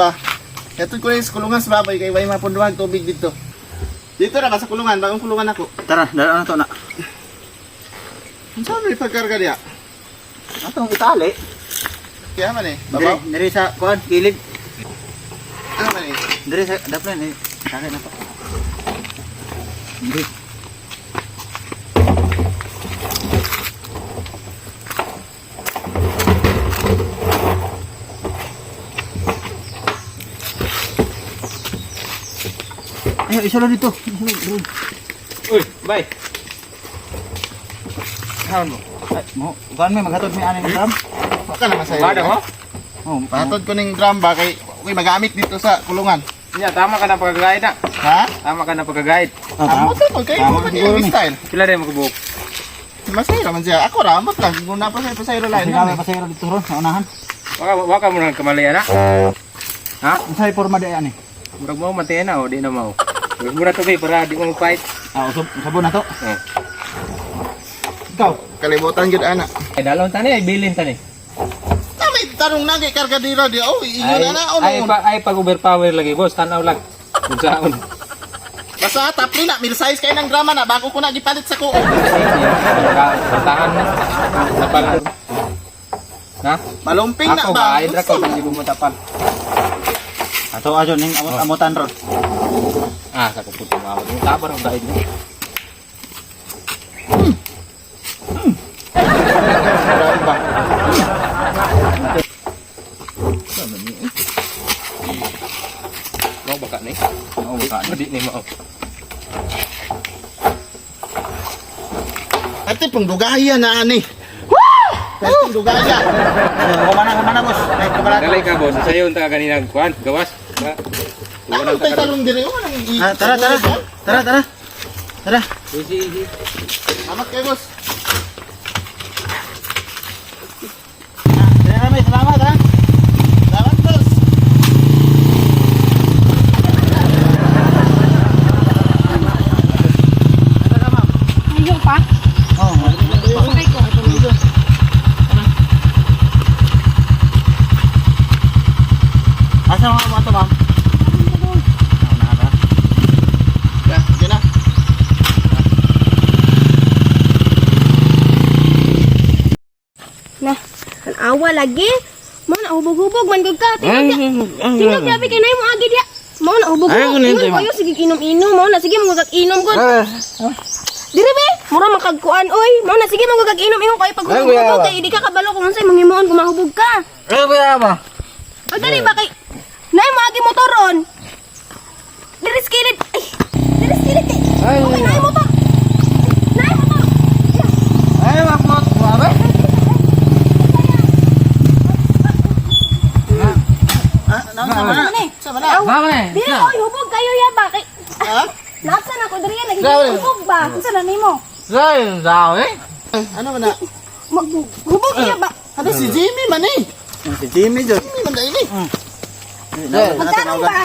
ba? Ito ko rin sa kulungan sa baboy kay way mapunduhan tubig dito. Dito ra ba sa kulungan, bagong kulungan ako. Tara, dala na to na. Unsa may pagkarga diya? Atong itali. Kaya man eh. Babaw. Diri, diri sa kuan, kilid. Ano man eh? Diri sa daplan eh. Sakit na to. Diri. Ay, isa lang dito. Uy, bye. Kaon mo? Ay, mo, kuan may maghatod may aning drum. Baka naman sa'yo. Bada mo? Oh, Patod ko ning drum ba kay okay, magamit dito sa kulungan. Nya, tama ka na pagka-guide na. Ha? Tama ka na pagka-guide. Ah, Amot lang kay Tama mo man siguro yung ni. style. Sila rin magbuok. Masaya man siya. Ako ra amot lang kung napa sa pasayro line. Sige kami pasayro dito ron, sa unahan. Waka mo nang kamali na. Ha? Unsay porma di ani? Murag mo matayin na o di na mao. Murag mo na to bay para di mo fight. Ah, usab usabon na to. Oh. Ikaw. Kalibutan gyud ana. Ay dalon tani ay bilin tani. Tama tarong na kay karga dira di. Oh, ingon Ay ana oh. ay, pa, ay pag overpower lagi boss, tanaw lang. Unsaon? Basta tapli na mil size kay ng drama na bago ko na gipalit sa kuo. Tahan na. Tapal. Na? Malumping na Ako ba? ba? Ay dra ko hindi mo tapal. Ato ajo ning amot-amotan ron. Ah, sa kuputo mo. Tabar ang guide mo. Grabe ba? Mao baka ni? Oo, baka ni. Di ni mao. Ate pong dugaya na ani. Ate pong dugaya. Kumana, kumana boss. Ay, kumana. Dali ka boss, sayo unta ka ganina kuan, gawas. Ha? Ano tay tarong diri oh nang Ah, tara, tara. Tara, tara. Tara. Easy, easy. Salamat kay boss. Tara kami, salamat ha. Salamat boss. Ayaw pa? Oh, Okay ko. Asa mga mo ato, ma'am? Ah, na ka. Ya, sige na. Na, awa lagi. Mo na hubog-hubog man gud ka. Tingog ya. Tingog grabe kay nay mo agi diya. Mo na hubog-hubog. Ingon kayo sige inom-inom. Mo na sige mo kag inom gud. Dire be, mura man kag kuan oy. Mo na sige mo kag inom ingon kayo pag hubog-hubog kay di ka kabalo kung unsay manghimuon kung mahubog ka. Eh, ba ba? O dali ba kay nay mo agi motoron. Dire skillet. Ay, dire skillet kay. Okay, nay motor. Nay motor. Ay, ma'am, ba? Ah, naunsa man na? Ano eh? Sama na. Aw, Dire oy hubog kayo ya ba kay Ha? Naapsan ako diri ya nagiging ba? Unsa na nimo? Ano man na? Maghubog iya ba? Ano si Jimmy man eh. Si Jimmy jud. Jimmy man dai ni. Magtarong ba?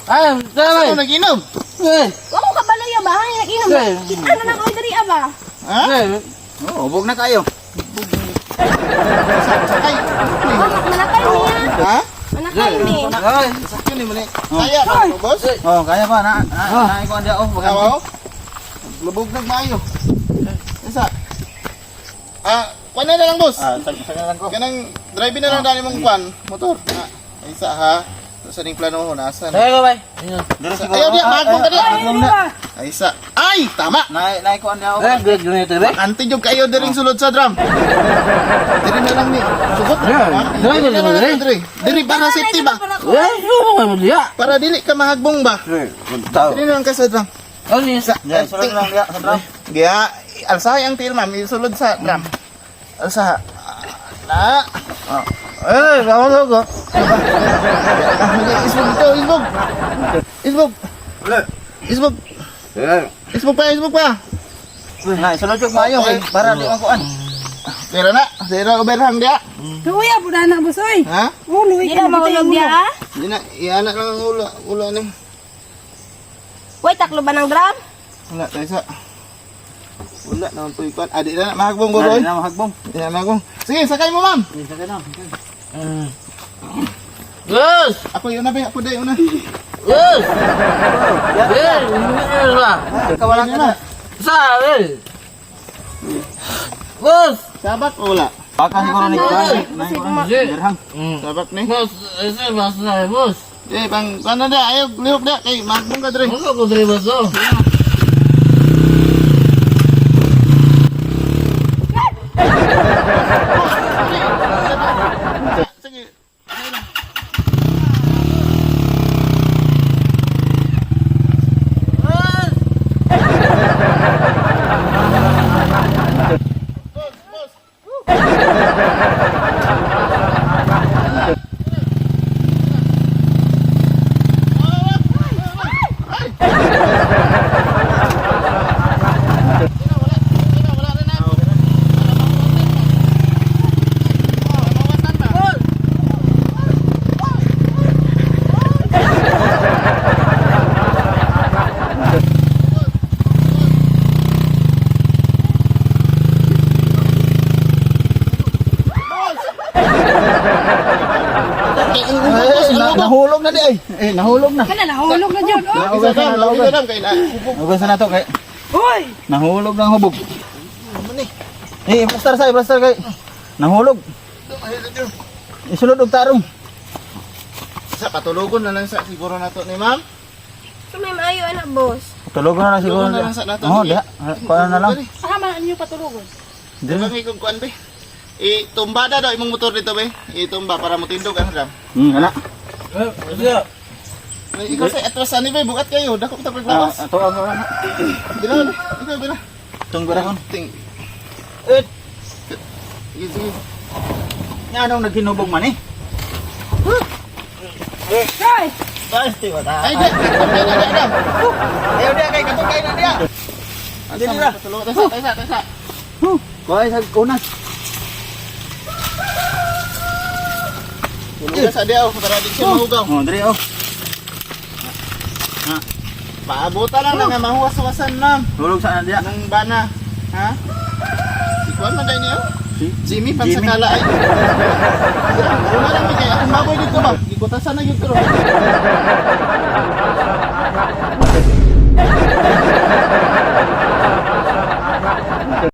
Saan mo nag-inom? Wa ko kabalo ya ba? Hay nag-inom. Kita na lang oy diri ya ba? Ha? Oh, hubog na kayo. Sakay. Oh, manakay niya. Ha? Manakay ni. Sakyo ni mo ni. Kaya ba boss? Oh, kaya pa na. Na, na iko anda oh, baga. Aw. Lubog nag maayo. Isa. Ah, kuan na lang boss. Ah, sag sag lang ko. Kanang drive na lang dali mong kuan, motor. Ah, isa ha. Sa ning plano nasa na. Diri siguro. Ayaw diya, maagong ka diya. Maagong na. Ay, isa. Ay, tama. Na na iko anda oh. Anti jud kayo diring sulod sa drum. Diri na lang ni. Sugot. Diri na lang diri. Diri para safety ba? Para dili ka mahagbong ba? Diri na lang ka sa drum. Sa Diya, sulod lang diya sa drum. Giya, alsahay ang tiil ma'am, isulod sa drum. Alsaha. Na. Eh, rawo ko. Isbog ito, isbog. Isbog. Isbog. Isbog pa, isbog pa. Na, sulod jud maayo kay para di makuan. Sira na, sira overhang dia. Luya po na na boss oy. Ha? Ulo Di na mahulog diya. ah. Di na, iana lang ang ula, ula ni. Way taklo ba ng drum? Wala tayo sa. Wala naman po ikuan. Ah, di na, mahagbong Na, boss. di na mahagbong. Di na mahagbong. Sige, sakay mo ma'am. Sige, sakay na. Yes. Ako yun na be, ako day una. Yes. Eh, ba? Wala ka na. Sa, eh. Boss. Sabak o wala? Baka siguro ni Dirham. Sabak ni. Boss, ese boss na, boss. Eh, pang ano da, ayaw lihok da kay magbong ka dre. Ano ko dre boss oh? Sige. Nahulog na di ay. Eh, nahulog na. Kana nahulog na jud. Oh. Isa dam, isa dam kay na. Hugas na to kay. Uy! Nahulog ng hubog. Eh, plaster sa, plaster kay. Nahulog. Isulod og tarong. Sa patulogon na lang sa siguro na to ni ma'am. So may maayo anak, boss. Tulogon na lang siguro. Tulogon na lang sa nato. Oh, diha. Kuan na lang. Sama niyo patulogon. Dire. Dire kung kuan be. Itumba na daw imong motor dito be. Itumba para motindog ano dam. Ana. Eh, siya. Ay, ikaw sa atras ani be, bukat kayo. Dako ta paglawas. Ato ang ana. Dila be. Ikaw bila. Tung barahon. Ting. Eh, Sige, sige. nga anong naghinubog man eh? Ay! Ay, di ba ta? Ay, di. Di na di dam. Ayaw diha kay katong na diha. Dili ra. Tasa, tasa, tasa. Kuhay sa kunas. Tulugan sa diaw para di siya mahugaw. Oh, dire oh. Paabutan lang na nga mahuwas-huwasan ma'am. Hulog sa na diha. Anong bana? Ha? Si Kuan man dahil niyo? Si Jimmy, Jimmy. pansakala ay. Una lang kay akong baboy dito ba? Gikutasan na gyud ko.